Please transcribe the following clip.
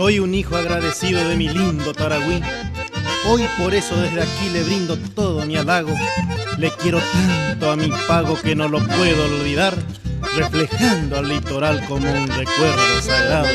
Soy un hijo agradecido de mi lindo Taragüí. Hoy por eso desde aquí le brindo todo mi halago. Le quiero tanto a mi pago que no lo puedo olvidar, reflejando al litoral como un recuerdo sagrado.